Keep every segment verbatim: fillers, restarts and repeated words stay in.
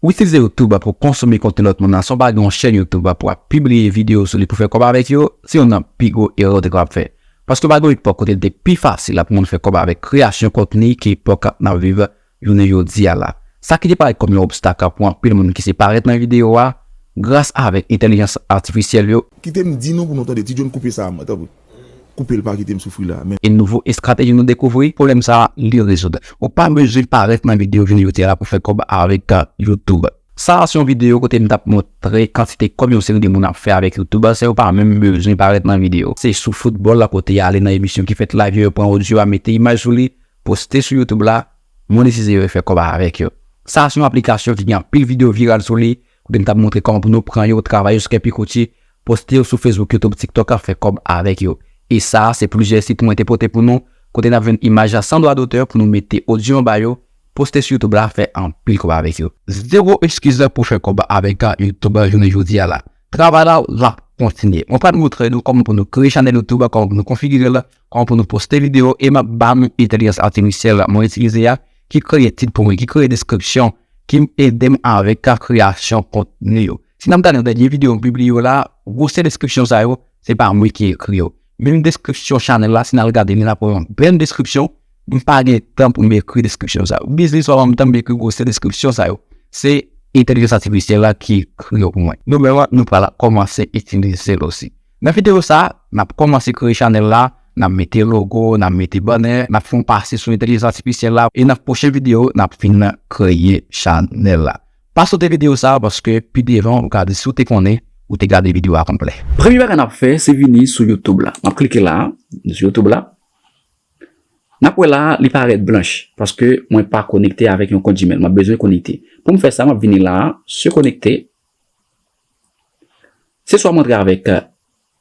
Ou itilize YouTube pou konsome kontni lòt moun nan san w pa gen yon chèn YouTube pou w ap pibliye videyo sou li pou fè kòb avèk yo, se youn nan pi gwo erè w te kapab fè. Paske w pa gen yon epòk kote l te pi fasil pou moun fè kòb avèk kreyasyon kontni ke epòk n ap viv jounen jodi a la. Sa ki te parèt kòm yon obstak pou anpil moun ki se parèt nan videyo a, gras avèk entèlijans atifisyèl yo, Kite m di nou pou nou tande. Ti John, koupe sa a, mwen, tanpri. Koupe l, pa kite m soufri la. Men. E nouvo estrateji nou dekouvri, pwoblèm sa a, li rezoud. Ou pa bezwen parèt nan videyo jounen jodi a la pou fè kòb avèk, euh, YouTube. Sa a se yon videyo kote m t ap montre kantite kòb yon seri de moun ap fè avèk YouTube. Sa yo pa menm bezwen parèt nan videyo. Se sou foutbòl la kote y ale nan emisyon ki fèt live yo, yo pran odyo a, mete imaj sou li, poste sou YouTube la, monetize yo e fè kòb avèk yo. Sa a se yon aplikasyon ki gen anpil videyo viral sou li, kote m t ap montre kòman pou nou pran yo, travay yo sou kè pi kouti, poste yo sou Facebook, YouTube, TikTok, fè kòb avèk yo. E sa a se plizyè sit mwen te pote pou nou, kote n ap jwenn imaj la san dwa dotè pou nou mete odyo anba yo, poste sou YouTube la, fè anpil kòb avèk yo. Zewo eskiz pou fè kòb avèk YouTube jounen jodi a la. Travay la, l ap kontinye. Mwen pral montre nou kòman pou nou kreye chanèl YouTube, kòman pou nou konfigire l, kòman pou nou poste videyo, e m ap ba nou entèlijans atifisyèl mwen itilize a, ki kreye tit pou mwen, ki kreye deskripsyon, ki ede m avèk kreyasyon kontni yo. Si n ap gade nan dènye videyo m pibliye yo la, gwosè deskripsyon sa yo, se pa mwen ki ekri yo. Menm deskripsyon chanèl la, si n al gade li, n ap wè yon bèl deskripsyon. M pa gen tan pou m ekri deskripsyon sa yo. Biznis pa ban m tan pou m ekri gwosè deskripsyon sa yo. Se entèlijans atifisyèl la ki ekri yo pou mwen. Nou menm, nou pral kòmanse itilize l osi. Nan videyo sa, n ap kòmanse kreye chanèl la, n ap mete logo, n ap mete banè, n ap fè yon pase sou entèlijans atifisyèl la, e nan pwochen videyo, n ap fin kreye chanèl la. Pa sote videyo sa a, paske pi devan, ou ka di si w te konnen, ou te gade videyo a konplè. Premye bagay n ap fè, se vini sou YouTube la. M ap klike la, sou YouTube la. N ap wè la, li parèt blanch, paske mwen pa konekte avèk yon kont Gmail. M ap bezwen konekte. Pou m fè sa, m ap vini la, se konekte. Se swa m antre avèk, euh,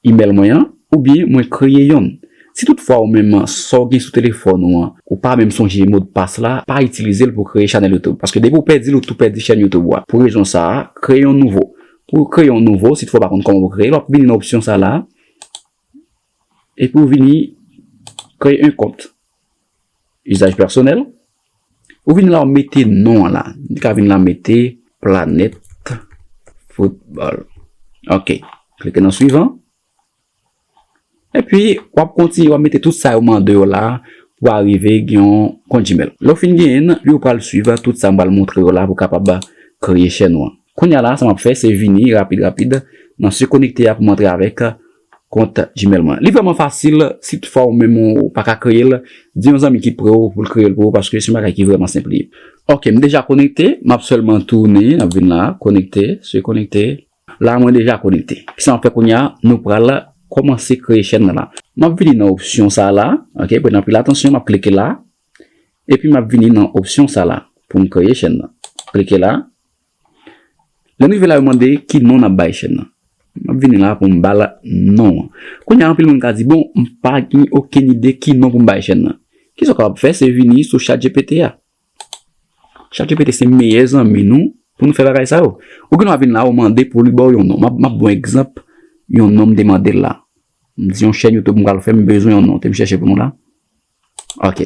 email mwen an, oubyen mwen kreye yonn. Si toutfwa ou menm, sa w gen sou telefòn ou an, ou pa menm sonje modpas la, pa itilize l pou kreye chanèl YouTube. Paske depi w pèdi l, ou tou pèdi chèn YouTube ou a. Pou rezon sa a, kreye yon nouvo. Pou w kreye yon nouvo, si toutfwa w pa konn kòman pou kreye l, w ap vini nan opsyon sa la, epi w vini kreye yon kont. Usage personnel. Ou vin la, w mete non an la. Ou ka vin la, mete Planèt Foutbòl. Ok. Klike nan swivan. Epi, w ap kontinye, w ap mete tout sa yo mande yo la pou arive gen yon kont Gmail. Lè w fin genyen l, epi w pral swiv tout sa m pral montre yo la pou w kapab kreye chèn ou an. Kounye a la, sa m ap fè, se vini rapid, rapid, nan se konekte a pou m antre avèk kont Gmail mwen. Li vrèman fasil, si toutfwa ou menm ou pa ka kreye l, di yon zanmi ki pre w pou l kreye l pou ou, paske se yon bagay ki vrèman senp li ye. Ok, m deja konekte, m ap sèlman tounen, n ap vin la, konekte, se konekte. La, mwen deja konekte. Kisa m ap fè kounye a? Nou pral kòmanse kreye chèn nan la. M ap vini nan opsyon sa la, ok, pran anpil atansyon, m ap klike la, epi m ap vini nan opsyon sa la pou m kreye chèn nan. Klike la. Lè n rive la, yo mande ki non n ap bay chèn nan. M ap vini la pou m ba l non an. Kounye a, anpil moun ka di, bon, m pa gen okenn ide ki non pou m bay chèn nan. Kisa w kapab fè, se vini sou ChatGPT a. ChatGPT se meyè zanmi nou pou nou fè bagay sa yo. Ou gen dwa vin la, ou mande pou li ba w yon non. M ap, m ap ba w egzanp, yon non m te mande l la. M di yon chèn YouTube m pral fè, m bezwen yon non. Te m chèche pou nou la. Ok.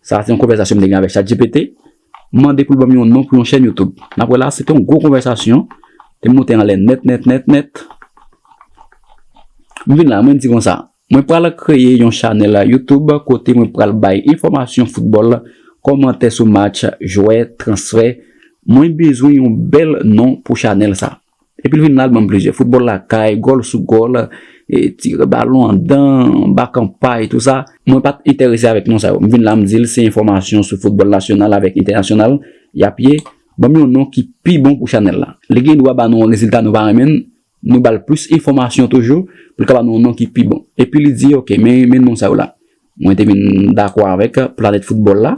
Sa a se yon konvèsasyon m te gen avèk ChatGPT. M mande pou l ban m yon non pou yon chèn YouTube. N ap wè la, se te yon gwo konvèsasyon. Te monte anlè nèt, nèt, nèt, nèt. M vin la, mwen di konsa, mwen pral kreye yon chanèl YouTube kote mwen pral bay enfòmasyon foutbòl, kòmantè sou match, jwè, transfè. Mwen bezwen yon bèl non pou chanèl sa. Epi l vin la, l ban m plizyè. Foutbòl lakay, gòl sou gòl, e, tire balon anndan, bak an pay, tou sa. Mwen pa t enterese avèk non sa yo. M vin la, m di l se enfòmasyon sou foutbòl nasyonal avèk entènasyonal y ap ye. Ban m yon non ki pi bon pou chanèl la. Li gen dwa ba nou yon rezilta nou pa renmen l, nou ba l plis enfòmasyon toujou, pou l ka ba nou yon non ki pi bon. Epi li di, ok, men, men non sa yo la. Mwen te vin dakò avèk Planèt Foutbòl la.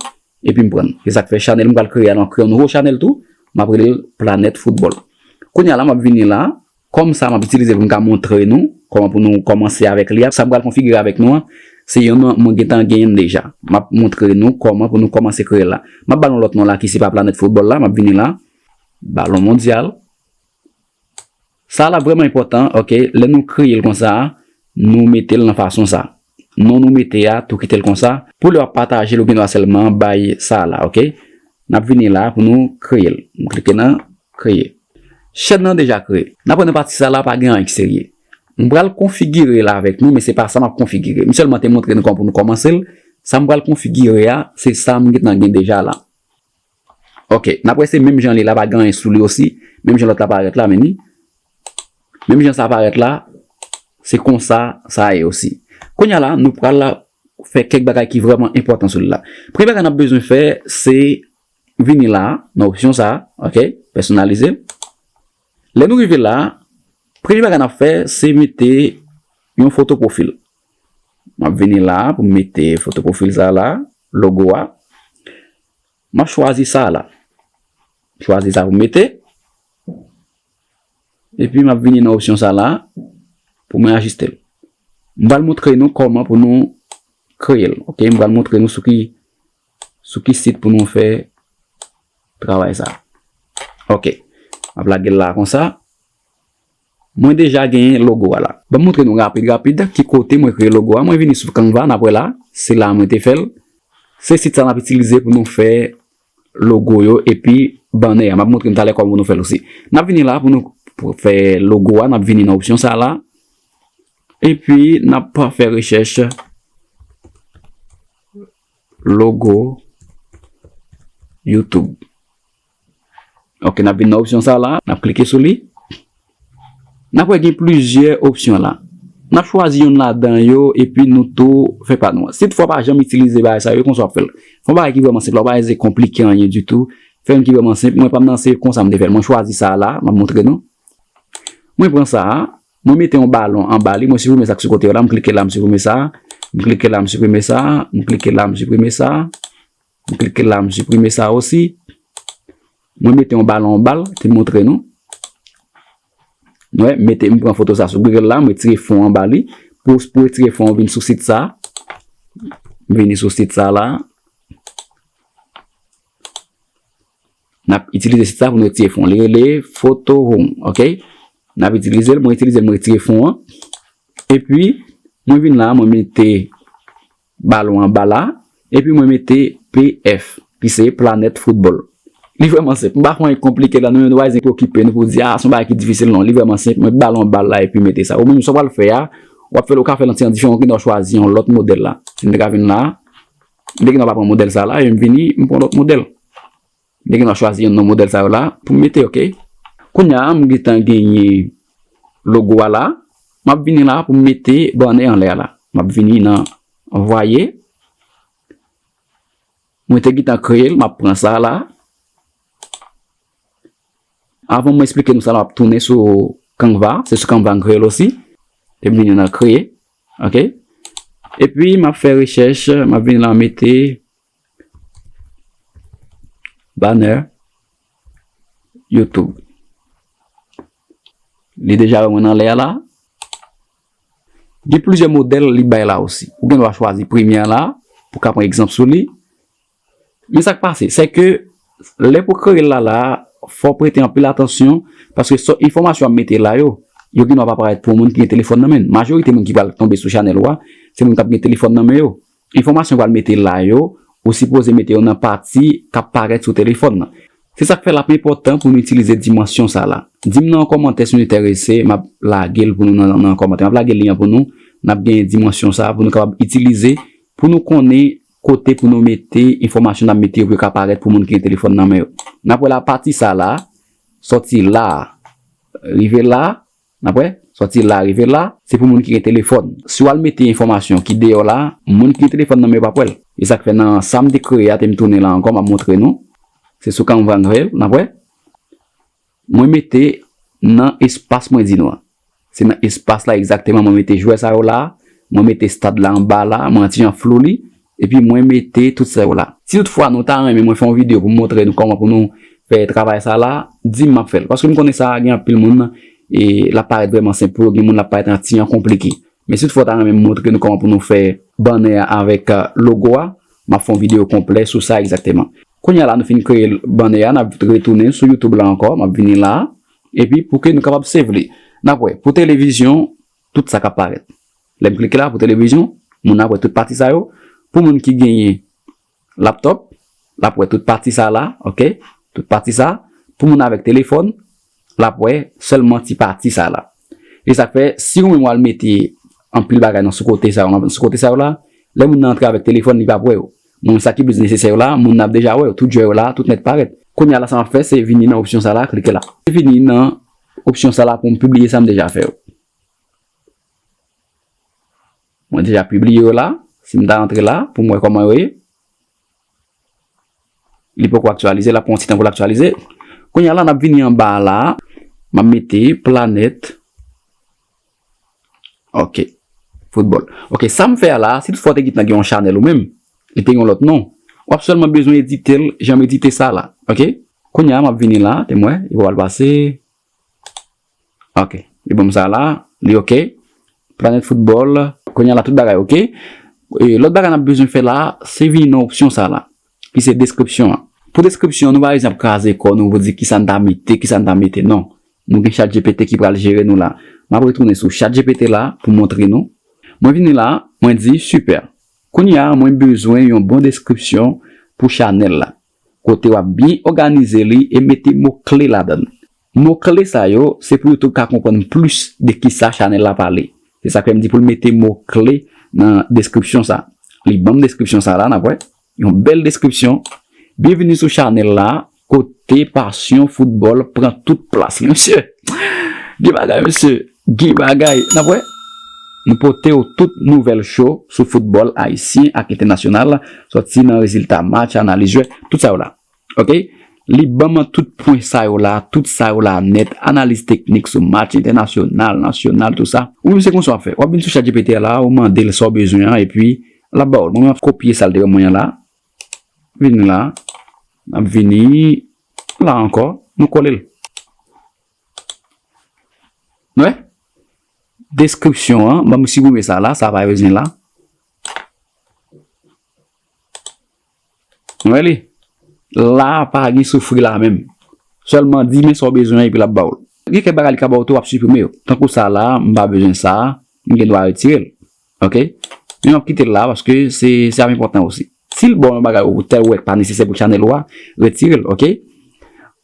Epi m pran l. Se sa k fè chanèl m pral kreye a, m ap kreye yon nouvo chanèl tou. M ap rele l Planèt Foutbòl. Kounye a la, m ap vini la. Kòm sa, m ap itilize l pou m ka montre nou kòman pou nou kòmanse avèk li a. Sa m pral konfigire avèk nou an, se youn mwen gentan genyen deja. M ap montre nou kòman pou nou kòmanse kreye l la. M ap ba l yon lòt non la ki se pa Planèt Foutbòl la. M ap vini la. Balon Mondyal. Sa la vrèman enpòtan, ok? Lè nou kreye l konsa, nou mete l nan fason sa. Non nou mete a, tou kite l konsa. Pou lè w ap pataje l, ou gen dwa sèlman bay sa la, ok? N ap vini la pou nou kreye l. M klike nan kreye. Chèn nan deja kreye. N ap wè nan pati sa la pa gen anyen ki serye. M pral konfigire l avèk nou, men se pa sa m ap konfigire. M sèlman te montre nou kòman pou nou kòmanse l. Sa m pral konfigire a, se sa m gentan gen deja la. Ok, n ap wè se menm jan li la, pa gen anyen sou li osi. Menm jan lòt la parèt la, men ni. Menm jan sa parèt la, se konsa sa ye osi. Kounye a la, nou pral fè kèk bagay ki vrèman enpòtan sou li la. Premye bagay n ap bezwen fè, se vini la, nan opsyon sa, ok, pèsonalize. Lè nou rive la, premye bagay n ap fè, se mete yon foto pwofil. M ap vini la pou m mete foto pwofil sa la, logo a. M ap chwazi sa la. Chwazi sa pou m mete. Epi m ap vini nan opsyon sa la pou mwen ajiste l. M pral montre nou kòman pou nou kreye l. Ok, m pral montre nou sou ki, sou ki sit pou nou fè travay sa. Ok, m ap lage l la konsa. Mwen deja genyen logo a la. Ban m montre nou rapid, rapid, ki kote mwen kreye logo a. Mwen vini sou Canva, n ap wè la. Se la mwen te fè l. Se sit sa n ap itilize pou nou fè logo yo epi banner a. M ap montre nou talè kòman pou nou fè l osi. N ap vini la pou nou pou fè logo a, n ap vini nan opsyon sa la. Epi n ap fè rechèch logo YouTube. Ok, n ap vin nan opsyon sa la, n ap klike sou li. N ap wè gen plizyè opsyon la. N ap chwazi youn ladan yo epi nou tou fè pa nou an. Si toutfwa w pa janm itilize bagay sa yo, konsa w ap fè l. Fè yon bagay ki vrèman senp la, w pa eze konplike anyen ditou. Fè youn ki vrèman senp. Mwen pa m nan se konsa m te fè l. Mwen chwazi sa la, m ap montre nou. Mwen pran sa a, mwen mete yon balon anba li, mwen siprime sa k sou kote yo la, m klike la, m siprime sa, m klike la, m siprime sa, m klike la, m siprime sa, m klike la, m siprime sa osi. Mwen mete yon balon anba l, te montre nou. Nou wè, mete, m pran foto sa sou Google la, m retire fon anba li. Pou, pou retire fon, vin sou sit sa. Vini sou sit sa la. N ap itilize sit sa pou nou retire fon. Li rele Photo Home, ok? N ap itilize l, mwen itilize l, mwen retire fon an. Epi, mwen vin la, mwen mete balon anba la. Epi, mwen mete P F, ki se Planet Football. Li vrèman senp. M pa fè anyen konplike la, nou menm nou pa bezwen okipe nou pou di, a, se yon bagay ki difisil, non. Li vrèman senp. Mwen balon anba la, epi mete sa. Ou menm, sa w pral fè a, w ap fè l, ou ka fè l an ti jan diferan, ou gen dwa chwazi yon lòt modèl la. Si m te ka vin la, m te gen dwa pa pran modèl sa la, e m vini, m pran lòt modèl. M te gen dwa chwazi youn nan modèl sa yo la pou m mete, ok? Kounye a, m gentan genyen logo a la. M ap vini la pou m mete banner anlè a la. M ap vini nan anvwaye. Mwen te gentan kreye l, m ap pran sa la. Avan mwen eksplike nou sa la, m ap tounen sou Canva. Se sou Canva m kreye l osi. Epi m vini nan kreye. Ok? Epi m ap fè rechèch, m ap vin la mete banner YouTube. Li deja wè mwen nan lè a la. Gen plizyè modèl li bay la osi. Ou gen dwa chwazi premye a la, pou ka pran egzanp sou li. Men sa k pase, se ke lè pou kreye l la la, fò w prete anpil atansyon, paske sò, enfòmasyon w ap mete la yo, yo gen dwa pa parèt pou yon moun ki gen telefòn nan men l. Majorite moun ki pral tonbe sou chanèl ou a, se moun k ap gen telefòn nan men yo. Enfòmasyon w pral mete la yo, ou sipoze mete yo nan pati k ap parèt sou telefòn nan. Se sa k fè l ap enpòtan pou nou itilize dimansyon sa la. Di m nan yon kòmantè si nou enterese, m ap lage l pou nou nan, nan kòmantè. M ap lage lyen an pou nou, n ap gen dimansyon sa pou nou kapab itilize, pou nou konnen kote pou nou mete enfòmasyon n ap mete yo pou yo ka parèt pou moun ki gen telefòn nan men yo. N ap wè la pati sa la, sòti la, rive la, n ap wè, sòti la, rive la, se pou moun ki gen telefòn. Si w al mete enfòmasyon ki deyò la, moun ki gen telefòn nan men yo p ap wè l. E sa k fè nan sa m te kreye a, te m tounen la ankò, m ap montre nou. Se sou Canva m fè l, n ap wè. Mwen mete nan espas mwen di nou an. Se nan espas la egzakteman mwen mete jwè sa yo la, mwen mete stad la anba la, mwen ti jan flou li, epi mwen mete tout sa yo la. Si toutfwa nou ta renmen mwen fè yon videyo pou m montre nou kòman pou nou fè travay sa la, di m, m ap fè l. Paske m konnen sa gen anpil moun, e l ap parèt vrèman senp pou yo, gen moun l ap parèt yon ti jan konplike. Men si toutfwa w ta renmen m montre nou kòman pou nou fè banner a avèk, eh, logo a, m ap fè yon videyo konplè sou sa egzakteman. Kounye a la nou fin kreye banner a, n ap retounen sou YouTube la ankò, m ap vini la, epi pou ke nou kapab save li. N ap wè, pou televizyon, tout sa k ap parèt. Lè m klike la pou televizyon, moun ap wè tout pati sa yo. Pou moun ki genyen laptop, l ap wè tout pati sa la, ok? Tout pati sa, pou moun avèk telefòn, l ap wè sèlman ti pati sa la. E sa k fè, si ou menm w al mete anpil bagay nan sou kote sa yo, nan sou kote sa yo la, lè moun nan antre avèk telefòn, li p ap wè yo. Men sa ki plis nesesè yo la, moun nan ap deja wè yo, tout jwè yo la, tout nèt parèt. Kounye a la, sa m ap fè, se vini nan opsyon sa la, klike la. Se vini nan opsyon sa la pou m pibliye sa m deja fè yo. Mwen deja pibliye yo la. Si m ta antre la, pou m wè kòman yo ye. Li poko aktyalize, l ap pran yon ti tan pou l aktyalize. Kounye a la, n ap vini anba a la. M ap mete Planèt. Ok. Foutbòl. Ok, sa m fè a la, si toutfwa w te gentan gen yon chanèl ou menm, li te gen yon lòt non, w ap sèlman bezwen edite l, jan m edite sa la. Ok? Kounye a, m ap vini la, te m wè, li pral pase. Ok. Li ban m sa la, li ok. Planèt Foutbòl. Kounye a la, tout bagay ok. E lòt bagay n ap bezwen fè la, se vini nan opsyon sa la, ki se deskripsyon an. Pou deskripsyon, nou pa bezwen ap kraze kò nou pou di kisa n ta mete, kisa n ta mete. Non. Nou gen ChatGPT ki pral jere nou la. M ap retounen sou ChatGPT la pou montre nou. Mwen vini la, mwen di, "Sipè. Kounye a, mwen bezwen yon bon deskripsyon pou chanèl la." Kote w ap byen òganize li e mete mo kle ladan l. Mo kle sa yo, se pou YouTube ka konprann plis de kisa chanèl la pale. Se sa k fè m di pou l mete mo kle nan deskripsyon sa. Li ban m deskripsyon sa la, n ap wè. Yon bèl deskripsyon. Byenvini sou chanèl la, kote pasyon foutbòl pran tout plas li, mesye. Gen bagay, mesye. Gen bagay. N ap wè. Nou pote w tout nouvèl cho sou foutbòl ayisyen ak entènasyonal, sòti nan rezilta match, analiz jwè, tout sa yo la. Ok? Li ban m tout pwen sa yo la, tout sa yo la nèt, analiz teknik sou match entènasyonal, nasyonal, tout sa. Ou menm se konsa w ap fè. W ap vin sou ChatGPT a la, ou mande l sa w bezwen an, epi l ap ba w l. Mwen, m ap kopye sa l te ban mwen an la. Vin la. N ap vini la ankò. Nou kole l. Nou wè? Deskripsyon an, ban m siprime sa la, sa pa bezwen la. Nou wè li? La, pa gen soufri la menm. Sèlman di men sa w bezwen an epi l ap ba w l. Gen kèk bagay li ka ba w tou, w ap siprime yo. Tankou sa la, m pa bezwen sa, m gen dwa retire l. Ok? Men m ap kite l la paske se, se ap enpòtan osi. Si l ba w yon bagay ou tèl ou wè k pa nesesè pou chanèl ou a, retire l, ok?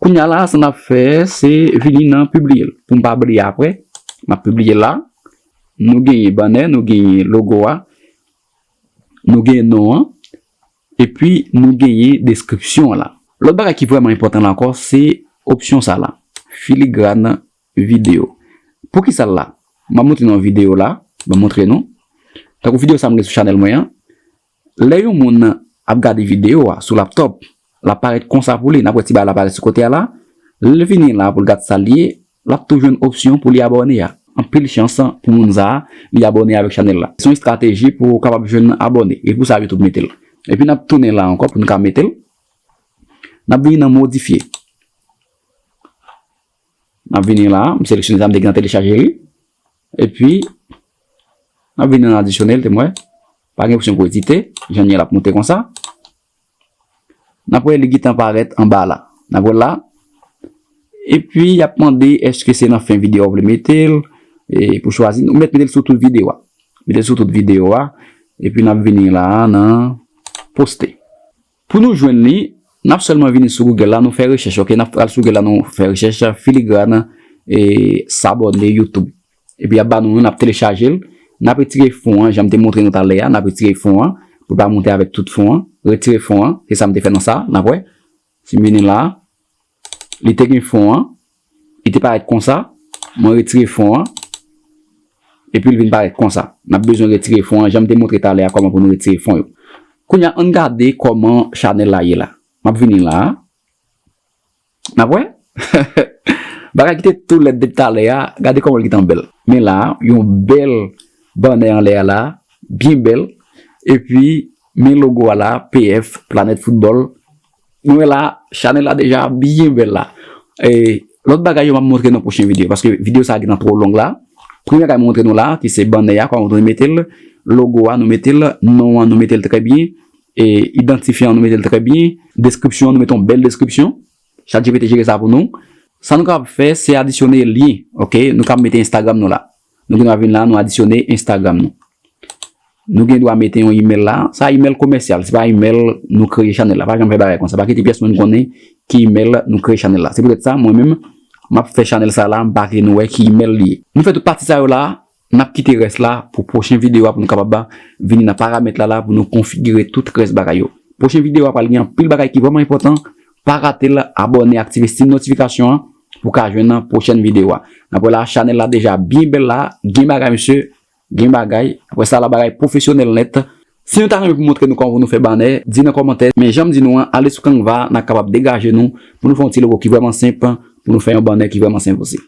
Kounye a la, sa n ap fè, se vini nan pibliye l. Pou m pa bliye apre, m ap pibliye l la. Nou genyen bannè, nou genyen logo a, nou genyen non an, epi nou genyen deskripsyon an la. Lòt bagay ki vrèman enpòtan la ankò, se opsyon sa la, filigrane videyo. Poukisa l la? M ap montre nou yon videyo la, m ap montre nou. Tankou videyo sa m gen sou chanèl mwen an. Lè yon moun ap gade videyo a sou laptòp, l ap parèt konsa pou li. N ap wè ti bagay la parèt sou kote a la. Lè l vini la pou l gad sa l ye, l ap tou jwenn opsyon pou li abòne a. Anpil chans pou moun sa a, li abòne avèk chanèl la. Se yon estrateji pou w kapab jwenn abòne. E pou sa YouTube mete l. Epi n ap tounen la ankò pou n ka mete l. N ap vini nan modifye. N ap vini la, m seleksyone sa, m te gentan telechaje li. Epi, n ap vini nan adisyonèl, te m wè. Pa gen opsyon pou edite, jan l ye l ap monte konsa. N ap wè li gentan parèt anba la. N ap wè l la. Epi, y ap mande èske se nan fen videyo a w vle mete l, e pou chwazi, ou mèt mete l sou tout videyo a. Mete l sou tout videyo a. Epi, n ap vini la nan poste. Pou nou jwenn li, n ap sèlman vini sou Google la, nou fè rechèch, ok? N ap al sou Google la, nou fè rechèch filigrane e sabòne YouTube. Epi y ap ba nou, n ap telechaje l, n ap retire fon an, jan m te montre nou talè a, n ap retire fon an, pou l pa monte avèk tout fon an, retire fon an, se sa m te fè nan sa, n ap wè. Si m vini la, li te gen fon an, li te parèt konsa, mwen retire fon an, epi l vin parèt konsa. N ap bezwen retire fon an, jan m te montre talè a kòman pou nou retire fon yo. Kounye a, ann gade kòman chanèl la ye la. M ap vini la. N ap wè? Bagay ki te tou lèd depi talè a, gade kòman l gentan bèl. Men la, yon bèl bannè anlè a la, byen bèl. Epi, men logo a la, P F, Planèt Foutbòl. Nou wè la, chanèl la deja byen bèl la. E, lòt bagay yo, m ap montre nan pwochen videyo, paske videyo sa a gentan twò long la. Premye bagay m montre nou la, ki se bannè a, kòman pou nou mete l, logo a, nou mete l, non an, nou mete l trè byen, e, idantifyan an, nou mete l trè byen, deskripsyon an, nou mete yon bèl deskripsyon. ChatGPT jere sa pou nou. Sa nou kapab fè, se adisyone lyen, ok? Nou kapab mete Instagram nou la. Nou gen dwa vin la, nou adisyone Instagram nou. Nou gen dwa mete yon email la. Sa email komèsyal, se pa email nou kreye chanèl la. Pa janm fè bagay konsa. Pa kite pyès moun konnen ki email nou kreye chanèl la. Se poutèt sa, mwen menm, m ap fè chanèl sa la, m pa kite nou wè ki email li ye. Nou fè tout pati sa yo la, n ap kite rès la pou pwochen videyo a pou nou kapab vini nan paramèt la la pou nou konfigire tout rès bagay yo. Pwochen videyo a pral gen anpil bagay ki vrèman enpòtan. Pa rate l, abòne, aktive siy notifikasyon an pou ka jwenn nan pwochèn videyo a. N ap wè la, chanèl la deja byen bèl la, gen bagay mesye, gen bagay. Apre sa la, bagay pwofesyonèl nèt. Si nou ta renmen pou montre nou kòman pou nou fè banè, di nan kòmantè. Men jan m di nou an, ale sou Canva, n a kapab degaje nou pou nou fè yon ti logo ki vrèman senp, pou nou fè yon banè ki vrèman senp osi.